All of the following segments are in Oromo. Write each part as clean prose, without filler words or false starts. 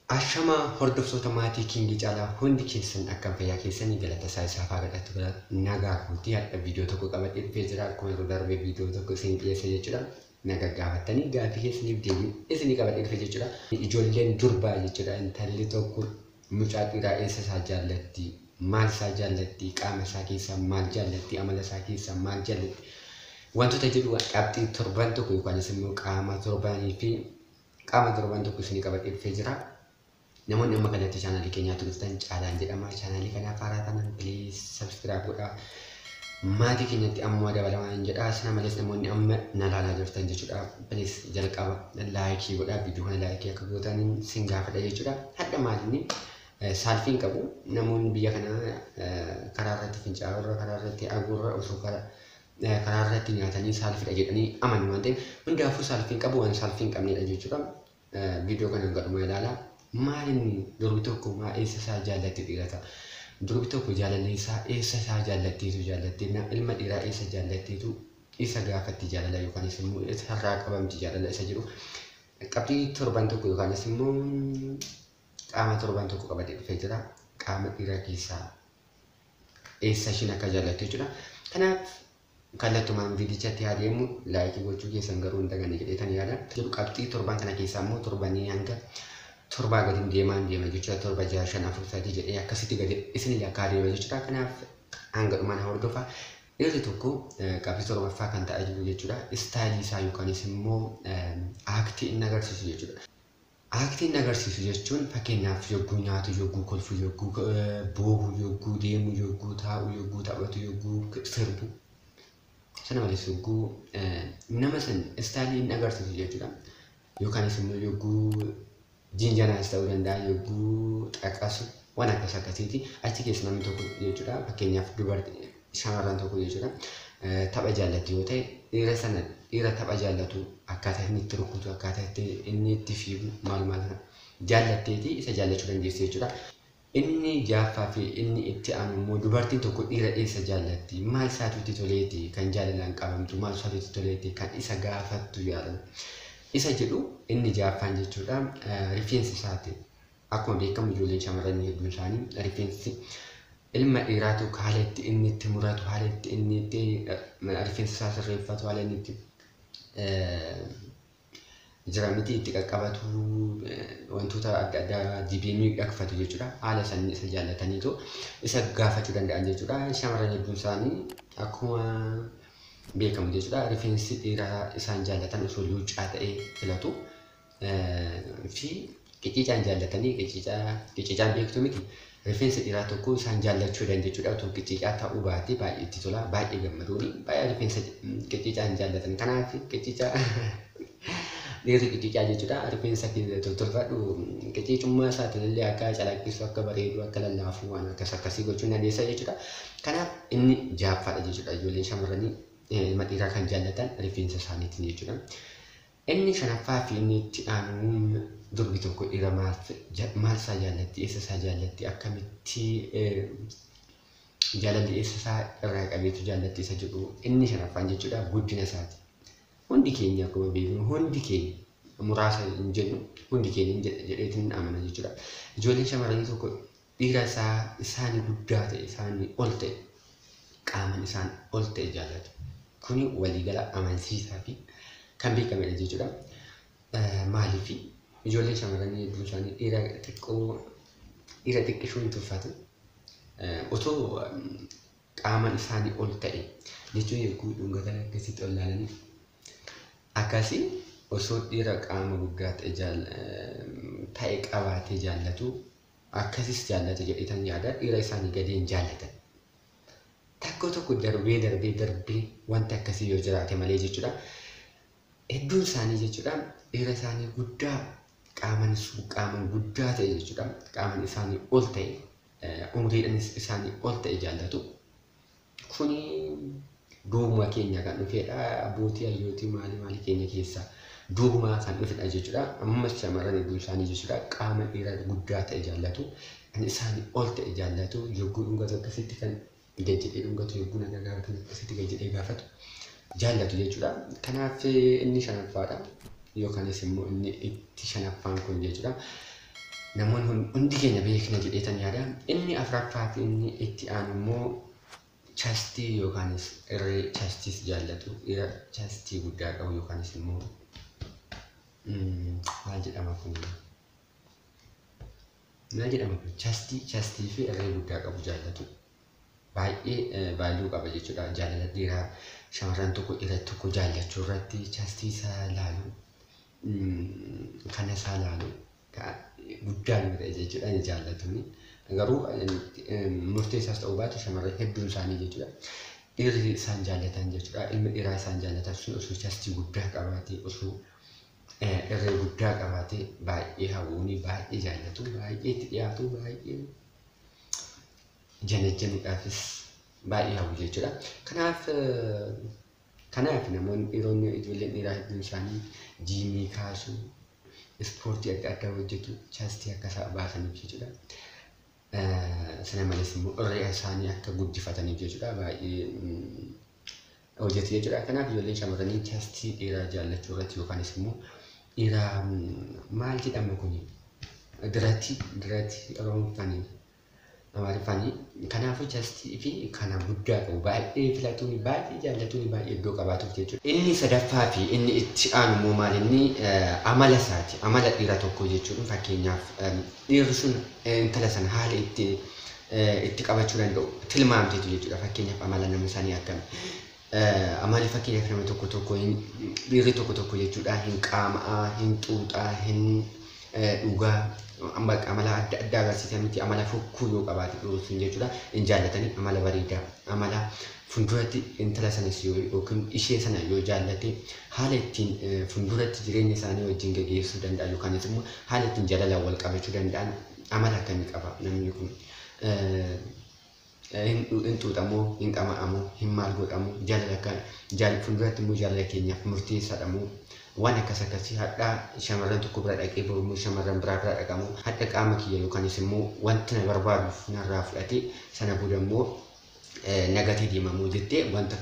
Ashamaa hordoftoota maatii Kiingii Caalaa, hundi keessan akkam? Fayyaa keessanii? Galata isaa isaaf haa galatu. Nagaa kootii. Hadha viidiyoo tokko qabadhee dhufee jira. Akkuma yeroo darbee viidiyoo tokko isin dhiyeesse jechuudha. Nagaa gaafattanii gaaffii keessaniif deebii isinii qabadhee dhufe jechuudha. Ijoolleen durbaa jechuudha. Intalli tokko mucaa dhiiraa eessa isaa jaallatti? Maal isaa jaallatti? Qaama isaa keessaa maal jaallatti? Amala isaa keessaa maal jaallatti? Wantoota jedhu qabxii torban tokko yookaanis immoo qaama torbanii fi qaama torban tokko isinii qabadhee dhufee jira. Namoonni amma kanatti chaanaalii keenyaatti dhuftan, Caalaan jedhama. Chaanaalii kanaaf haaraa taanaan please subscribe godhaa. Maatii keenyatti ammoo dabalamaa hin jedha. Sana malees namoonni amma na ilaalaa jirtan jechuudha. Please jalqaba like godhaa. Viidiyoo kana like akka gootan sin gaafadha jechuudha. Hadha maalinni saalfii hin qabu. Namoonni biyya kanaa karaa irratti fincaa'urra, karaa irratti aguurra, osoo karaa irratti nyaatanii saalfiidha jedhanii amanu waan ta'eef, hundaafuu saalfii hin qabu, waan saalfii hin qabnedha jechuudha. Viidiyoo kana gadhuma ilaalaa. Maalinni durbi tokko maa eessa isaa jaallatti dhiirata? Durbi tokko jaalalli isaa eessa isaa jaallatteetu jaallattee, ilma dhiiraa eessa jaallatteetu isa gaafatti jaalala yookaanis immoo isarraa qabamti jaalala isa jedhu qabxii torban tokko yookaanis immoo qaama torban tokko qabatee dhufee jira. Qaama dhiiraa keessaa eessa ishiin akka jaallattu jechuudha. Kanaaf kallattumaan viidichatti haa deemu. Like gochuu keessan garuu hin daganne jedheetan yaada. Jedhu qabxii torban kana keessaa immoo torbanii hanga torbaa gadi deemaan deema jechuudha. Torba, jaha, shan, afur, sadii jedhee akkasitti gadi isin lakkaa deema jechuudha. Kanaaf hanga dhumaan hordofaa. Dhiirri tokko qabxii torbaffaa kan ta'aa jiru jechuudha. Style isaa yookaanis immoo act inni agarsiisu jechuudha. Act inni agarsiisu jechuun fakkeenyaaf yogguu nyaatu, yogguu kolfu, yogguu boohu, yogguu deemu, yogguu taa'u, yogguu taphatu, yogguu sirbu. Sana malees yogguu nama san style inni agarsiisu jechuudha. Yookaanis immoo yogguu jinjanaas ta'uu danda'a, yogguu xaqasu, waan akkas akkasiiti. Achi keessa namni tokko jechuudha, fakkeenyaaf dubartii shamarran tokko jechuudha, tapha jaallatti yoo ta'e, dhiira sana, dhiira tapha jaallatu, akkaataa inni itti rukutu, akkaataa inni itti fiigu, maal maal jaallatteeti isa jaallachuu dandeessi jechuudha. Inni jaaffaa fi inni itti aanu immoo dubartiin tokko dhiira eessa jaallatti? Maal isaatu itti toleeti kan jaalalaan qabamtu? Maal isaatu itti toleeti kan isa gaafattu jaalala? Isa jedhu inni jaaffaan jechuudha, rifeensi isaati. Akkuma beekamu ijoolleen shamarranii hedduun isaanii rifeensi ilma dhiiraa tokko, haala itti inni itti muratu, haala itti inni itti rifeensa isaa sirreeffatu, haala inni itti jira miti itti qaqqabatu, wantoota adda addaa dibee miidhagfatu jechuudha. Haala isaanii isa jaallataniitu isa gaafachuu danda'an jechuudha. Shamarran hedduun isaanii akkuma beekamu jechuudha. Rifeensi dhiiraa isaan jaallatan osoo luuccaa ta'ee filatu fi qicciicaan jaallatanii, qicciicaa qicciicaan beektu miti. Rifeensi dhiiraa tokko isaan jaallachuu danda'an jechuudha. Otoo qicciicaa ta'uu baate baay'ee itti tola, baay'ee gammaduuni, baay'ee rifeensa qicciicaan jaallatan. Kanaaf qicciicaa, dhiirri qicciicaa jechuudha. Rifeensa tottolfadhu, qicciicummaa isaatiin illee akka calaqqisu, akka bareedu, akka lallaafu, waan akkas akkasii gochuu dandeessa jechuudha. Kanaaf inni jaaffaadha jechuudha. Ijoolleen shamarranii ilma dhiiraa kan jaallatan rifeensa isaaniitiin jechuudha. Inni shanaffaa fi inni itti aanu, durbi tokko dhiira maal isaa jaallatti, eessa isaa jaallatti, akkamitti jaalalli eessa isaa irraa qabeetu jaallatti isa jedhu inni shanaffaan jechuudha, guddina isaati. Hundi keenya akkuma beeknu, hundi keenya, muraasa hin jennu, hundi keenya jedheetiin amana jechuudha. Ijoolleen shamarranii tokko dhiira isaa isaanii guddaa ta'e, isaanii ol ta'e, qaaman isaan ol ta'e jaallatu. Kuni waliigala amansiisaa fi kan beekamedha jechuudha. Maaliif ijoolleen shamarranii hedduun isaanii dhiira xiqqoo, dhiira xiqqishuu hin tuffatu. Otoo qaaman isaanii ol ta'e jechuun yogguu dhungatan akkasitti ol ilaalanii akkasii osoo dhiira qaama guddaa ta'e ta'e qabaatee jaallatu, akkasis jaallatu jedheetan yaada. Dhiira isaanii gadi hin jaallatan. Takko tokko darbee darbee darbee wanti akkasii yoo jiraate malee jechuudha. Hedduun isaanii jechuudha, dhiira isaanii guddaa, qaaman qaaman guddaa ta'e jechuudha. Qaaman isaanii ol ta'e, umriidhaanis isaanii ol ta'e jaallatu. Kuni duubuma keenya kan dhufedha. Abbootii, hayyootii, maalii maalii keenya keessaa duubumaa kan dhufedha jechuudha. Ammas shamarran hedduun isaanii jechuudha, qaama dhiira guddaa ta'e jaallatu. Kan isaanii ol ta'e jaallatu. Yogguu dhungatu akkasitti kan gad jedhee dhungatu, yogguu nagaa gaafatan akkasitti gad jedhee gaafatu jaallatu jechuudha. Kanaaf inni shanaffaadha. Yookaanis immoo inni itti shanaffaan kun jechuudha. Namoonni hundi keenya beekna jedheetan yaada. Inni afuraffaa fi inni itti aanu immoo chestii yookaanis irree chestiis jaallatu. Dhiira chestii guddaa qabu yookaanis immoo maal jedhama kun? Maal jedhama kun? Chestii fi irree guddaa qabu jaallatu. Baay'ee value qaba jechuudha. Jaalala dhiiraa shamarran tokko dhiira tokko jaallachuu irratti chestii isaa ilaalu, kana isaa ilaalu guddaa nu ta'e jechuudha ni jaallatuni. Garuu murtee isaas ta'uu baatu shamarran hedduun isaanii jechuudha. Dhiirri isaan jaallatan jechuudha. Ilmi dhiiraa isaan jaallatan sun osoo chestii guddaa qabaatee, osoo irree guddaa qabaatee baay'ee hawwuuni, baay'ee jaallatu, baay'ee itti dhiyaatu, baay'ee janajjanuudhaafis baay'ee hawwu jechuudha. Kanaaf namoonni dhiironni ijoolleen dhiiraa hedduun isaanii jiimii kaasuu, ispoortii adda addaa hojjetu, chestii akka isaa baasaniif jechuudha. Sana malees immoo irree isaanii akka guddifataniif jechuudha baay'ee hojjetu jechuudha. Kanaaf ijoolleen shamarranii chestii dhiiraa jaallachuu irratti yookaanis immoo dhiira maal jedhama kuni diratii Oromooffanii Amaariffanii kanaafuu chestii fi kana guddaa qabu baay'ee filatuun baay'ee jaallatuun baay'ee iddoo qabaatuuf jechuudha. Inni sadaffaa fi inni itti aanu immoo maal inni amala isaati. Amala dhiira tokkoo jechuudha. Fakkeenyaaf dhiirri sun intala sana haala itti qabachuu danda'u tilmaamteetu jechuudha. Fakkeenyaaf amala nama sanii akkami. Amalli fakkeenyaaf nama tokko tokko dhiirri tokko tokko jechuudha hin qaama'aa, hin xuuxaa, hin dhugaa amala adda addaa agarsiisa miti amala fokkuu yoo qabaate dhiirri sun jechuudha hin jaallatanii amala bareedaa amala fuulduratti intala sanas yookiin ishee sana yoo jaallate haala ittiin fuulduratti jireenya isaanii wajjin gaggeessuu danda'an yookaanis immoo haala ittiin jaalalaan wal qabachuu danda'an amala akkamii qaba namni kun hin xuuxamoo hin qama'amoo hin maal godhamoo jaalala akka fuulduratti immoo jaalala keenyaaf murteessaadha moo waan akkas akkasii hadhaa shamarran tokko bira dhaqee borummoo shamarran biraa bira dhaqamoo hadha qaama kiyya yookaanis immoo wanta na barbaaduuf narraa fudhatee sana booda immoo nagatee deemamoo jettee wanta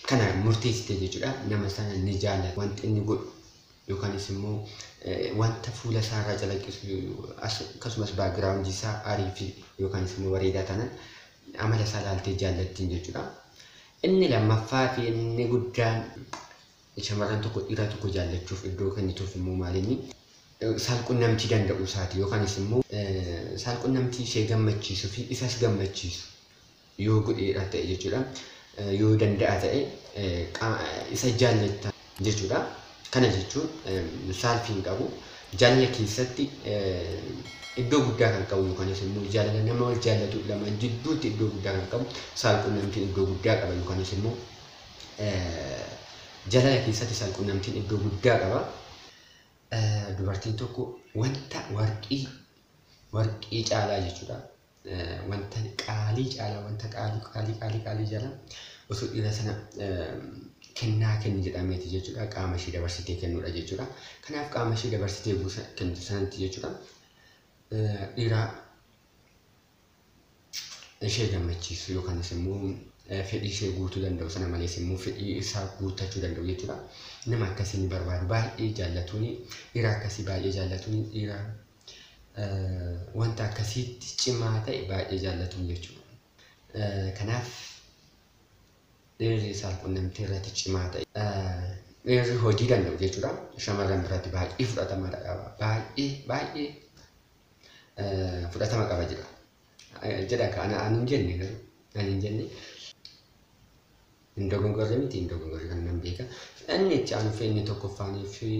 kana murteessite jechuudha. Nama sana ni jaallata wanti inni godhu yookaanis immoo wanta fuula isaarraa calaqqisu akkasumas backgroundii isaa aarii fi yookaanis immoo bareedaa taanaan amala isaa ilaaltee jaallattiin jechuudha. Inni lammaffaa fi inni guddaan shamarran tokko dhiira tokko jaallachuuf iddoo kennituuf immoo maal inni saalqunnamtii danda'uu isaati yookaanis immoo saalqunnamtii ishee gammachiisuu fi isas gammachiisu yoo godheedha ta'e jechuudha. Yoo danda'a ta'e isa jaallata jechuudha. Kana jechuun saalfii hin qabu. Jaalala keessatti iddoo guddaa kan qabu yookaanis immoo jaalala nama wal jaallatu lamaan jidduutti iddoo guddaa kan qabu saalqunnamtiin iddoo guddaa qaba yookaanis immoo jaalala keessatti saalqunnamtiin iddoo guddaa qaba. Dubartiin tokko wanta warqii caalaa jechuudha. Wanta qaalii caalaa wanta qaalii qaalii qaalii qaalii caalaa osoo dhiira sana kennaa kenni jedhameeti jechuudha. Qaama ishee dabarsitee kennuudha jechuudha. Kanaaf qaama ishee dabarsitee kennitu sanatti jechuudha. Dhiira ishee gammachiisu yookaanis immoo fedhii ishee guutuu danda'u sana malees immoo fedhii isaa guuttachuu danda'u jechuudha. Nama akkasii ni barbaadu baay'ee jaallatuuni dhiira akkasii baay'ee jaallatuuni dhiira wanta akkasiitti cimaa ta'e baay'ee jaallatuun jechuudha. Kanaaf dhiirri saalqunnamtii irratti cimaa ta'e dhiirri hojii danda'u jechuudha. Shamarran biratti baay'ee fudhatama qaba. Baay'ee baay'ee fudhatama qaba jedha. Jedha kana ani hin jenne garuu ani hin jenne. Hin dogongorre miti hin dogongorre kan nan beeka. Inni itti aanu fi inni tokkoffaanii fi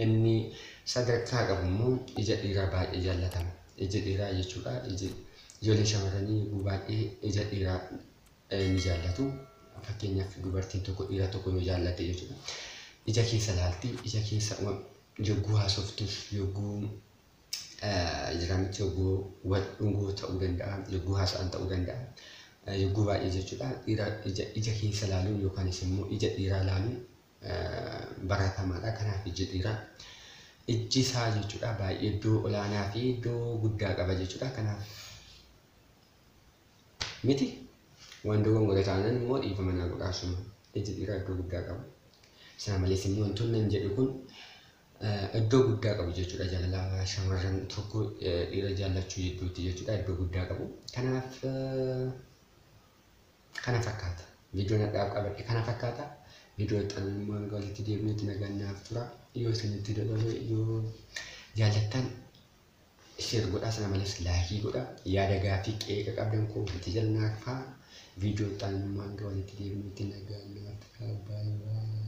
inni sadarkaa qabu immoo ija dhiiraa baay'ee jaallatama. Ija dhiiraa jechuudha. Ijoolleen shamarranii baay'ee ija dhiiraa ni jaallatu. Fakkeenyaaf dubartiin tokko dhiira tokko yoo jaallatte jechuudha. Ija keessa laalti, ija keessa yogguu haasoftus, yogguu jiramitti yogguu wal dhungoo ta'uu danda'a, yogguu haasa'an ta'uu danda'a. Yogguu baay'ee jechuudha. Dhiira ija keessa laaluun yookaanis immoo ija dhiiraa laaluun baratamaadha. Kanaaf iji dhiiraa ijji isaa jechuudha baay'ee iddoo olaanaa fi iddoo guddaa qaba jechuudha. Kanaaf miti waan dogongore taanaan immoo dhiifama naa godhaa suma iji dhiiraa iddoo guddaa qaba. Sana malees immoo wantoonni nan jedhu kun Iddoo guddaa qabu jechuudha jaalala shamarran tokko dhiira jaallachuu jidduutti jechuudha iddoo guddaa qabu. Kanaaf kana fakkaata. Viidiyoon har'aaf qabadhe kana fakkaata. Viidiyoo itti aanu immoo hanga walitti deebinutti nagaan naaf tura. Yoo isinitti tole yoo jaallattan share godhaa sana malees like godhaa. Yaada gaaffii qeeqa qabdan comment jala naaf kaa'aa. Viidiyoo itti aanu immoo hanga walitti deebinutti nagaan naaf tura. Baay'ee.